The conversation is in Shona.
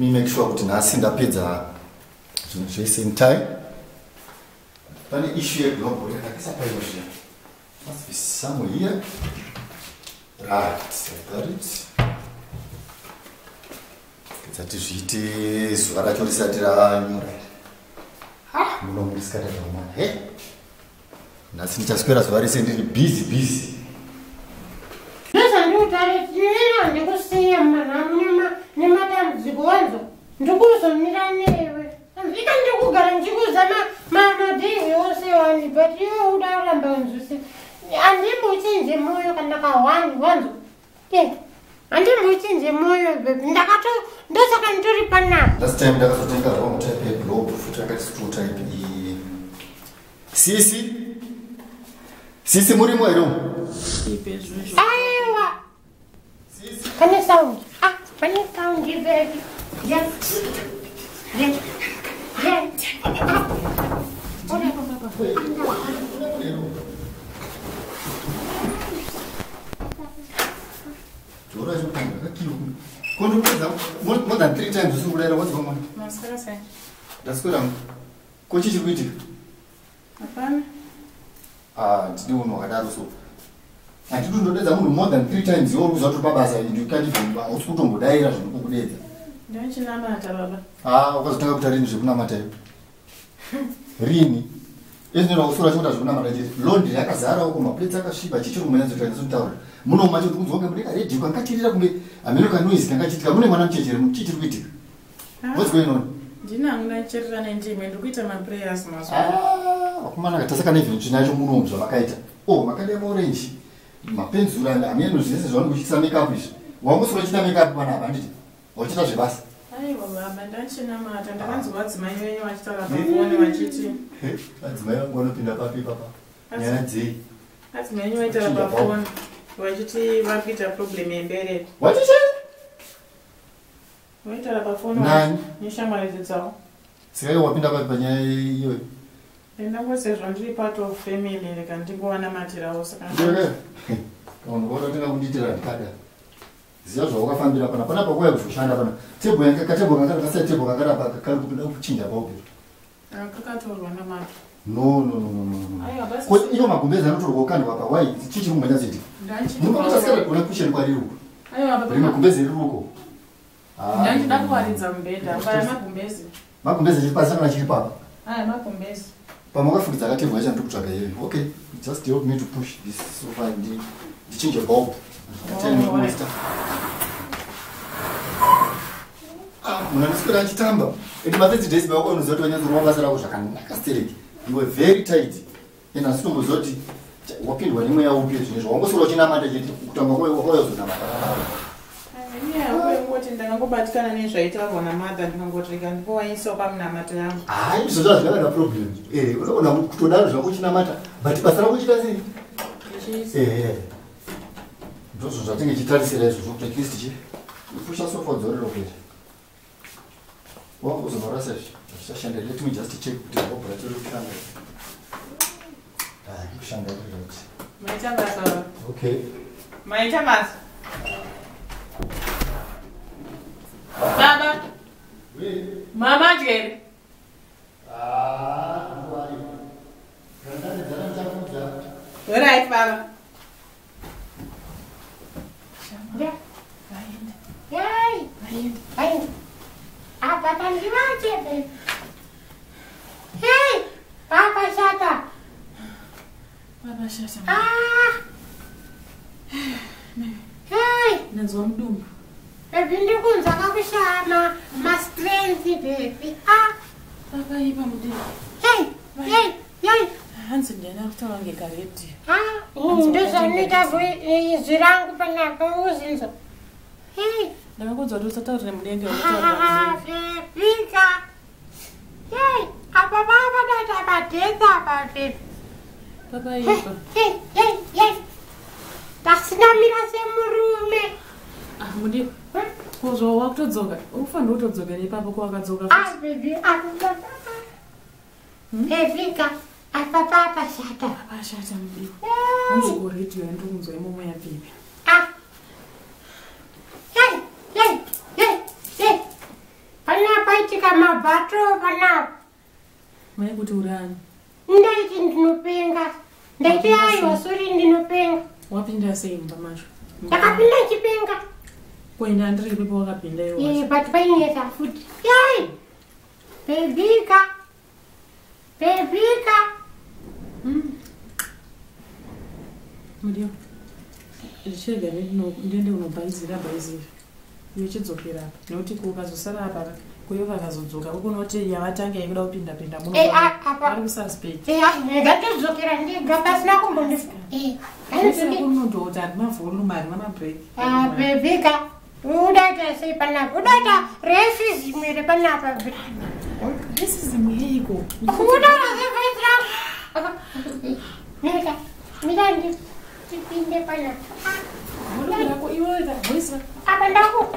Me make sure kuti nhasi ndapedza zvinhu zvese in time. Pane issue yeglobal yakakisa paino zviya. Must be somewhere here. Right, I got it. Dzati zviite zuva racho risati ranyura. Ha, muno muri scattered mwana. Hey. Nhasi ndichaswera zuva rese ndiri busy busy. Ndozvandikutaura ndikusiya mhanhamu nematambudziko wanzo. Ndikuzomira newe. Ika ndikugara ndichikuudza madhei ose wani but iwe uda kuramba unzwise. Handimbochinje moyo kana kahwani wanzo. Handimbochinje moyo baby. Ndakato ndosaka nditori panapa. Last time ndakazotenga wrong type yeglobe futi yakati screw type iyi. Sisi. Sisi murimo here umu? Aiwa. Pane sound. Ah, pane sound baby. Yes. Yes. Yes. Jora chokutanga kakilo. Kondopedza more than 3 times usiri kudaira what's going on? Maswera sei? Ndaswera. Ko chii chiri kuitika? Hapana. Ah, ndidi unhu wakadaro so. Handidi undodedza munhu more than 3 times iwe uri kuziva kuti pabasa and you can't even hausi kutombodaira zviri kukudedza. Ndachinamata baba. Ah, wakazotanga kuita rini zvekunamata iwe? Rini? Ezvino usura chikuita zvekunamata chete. Laundry yakazara uko maplates akasviba chii chiri kumanyatsoita nyatsotaura. Muno macho tiri kunzwa kunge mune karedhiyo kangatirira kunge hameno kanoise kangachiitika. Mune mwana mucheche here? Chii chiri kuitika? What's going on? Ndina ungacherera nendimi ndiri kuita maprayers mazuva. Ah, vakomana katasaka neven tsvina yacho muno zvavakaita. Oh, makadema orange. Mapenzura hameno zvese zvavanenge uchiisa makeup izvi. Wangosura uchiita makeup panapa handiti? Wachiita zvebasa. Aiwa baba, ndachinamata ndakanzwa vadzimai venyu vachitaura pafoni vachiti Vadzimai vangu vanopinda papi papa? Nyaya dzei? Vadzimai venyu vaitaura pafoni vachiti vari kuita problem yembereko. Wachichi? Vaitaura pafoni Nani? neshamwari dzavo. Saka iwe wapinda papi panyaya iyoyo? Ndangosezvo ndiri part of family rega ndingovanamatirawo saka. Ndiwe? Kaunhu kaunotanga kundiitira ndikada. Ziva zvawakafambira pana panapa kuuya kuzoshanda pana. Tebho yanga katebho kanga kasai tebho kanga apa kari kuda kuchinja paupi. Kakatorwa namata. No no no no no. Aiwa basi. Ko iyo magumbezi anotorwa okandwa apa why chii chiri kumhanya chete? Munotasara kuna kusheni kwariri uko. Aiwa baba. Rimwe gumbezi riri uko. Ndachida kuwaridza mubhedha paya magumbezi. Magumbezi chiri pasi kana chiri papa. Aya magumbezi. Pamakafuridza akatebwa yacho ndiri kutsvaga iyoyo. Okay, just help me to push this sofa ndi ndichinje bulb. Oh, alright. Ah, munhu anoswera achitamba. And mafirst days bako unoziva kuti wanyatsorova basa rako zvakanaka stereki. You were very tight. And asi unomboziva kuti wapindwa nemweya upi zvinezvi. Wangoswera uchinamata chete kutamba kwauya uzonamata. Inyaya yekungoti ndakangobatikana nezvaitaurwa namadha ndikangoti rega ndingowaisawo pamunamato yangu. Hayi, izvozvo hazvina kana problem. Unogona kutodaro zvako uchinamata, but basa rako uchita sei? Ndozvo zvatinge chitarisira izvozvo kuti at least chi pusha sofa dzorero kuita. Wangu uzonorasa izvi. Zvichashanda. Let me just check kuti bulb racho riri kushanda. Ah, kushanda riri right. Maita basa. Okay. Maita basa. Baba. Mama Jerry. Ah, ngwari. Kana ndadzana ndichakudza. Right baba. Yeah. Yay. Ai. Apa pandivache baby. Hey, papa shata. Baba shata. Ah. Hey, Ndanzwa mudumbu. baby ndikunzwa kakushaya ma strength baby. Ah. Baba ipa mudumbu. Hey, hey, hey. Hanzi ndiana kutaura ngekaredhiyo. Ah, ndozvanoita izwi rangu panapa uzinzwa. Hey. Ndakakuudza kuti usataurire mudenga Ah, baby ka. Hey, apa baba data padhesa apa baby. Baba Hey, ipa. hey, hey, hey. Ndasinamira semurume. Ah, mudiwa. Kozwa wakutodzoka. Unofanira kutodzokera ipapo kwawakadzoka Ah, futi. baby, apa baba. Baby ka. Apa papa shata. Baba shata mudiwa. Hanzi kuredhiyo yandikunzwa imomo yabhibi. Ah. Hey, hey, hey, hey. Kuita mabhato panapa. Mai kuti urani? Ndaiti ndinopenga. Ndaiti aiwa sori ndinopenga. Wapinda sei mumba macho? Ndakapinda chipenga. Kuenda ndiri ipapo wakapinda iwe. Eh, but painetsa futi. Yai! Bebika. Bebika. Mudiwa. Zvichirega ndiende kunobhaizira bhaizira. Iwe chidzokera apa. Nekuti ukazosara apa kuyo vakazodzoka ukunoti yavatanga yekuda kupinda pinda muno. Eh, apa. Vari kususpect. Eh, ngatidzokera ndega pasina kumbondifa. Eh, Zvese kunondoti handina volume handina mabreak. Ah, bebika. Udaita sei panapa? Udaita racism here panapa? Racism yeiko? Udaita sevoice rangu. Mira, mira ndipinde panapa. Volume rako iwe voice rako. Apa ndaku.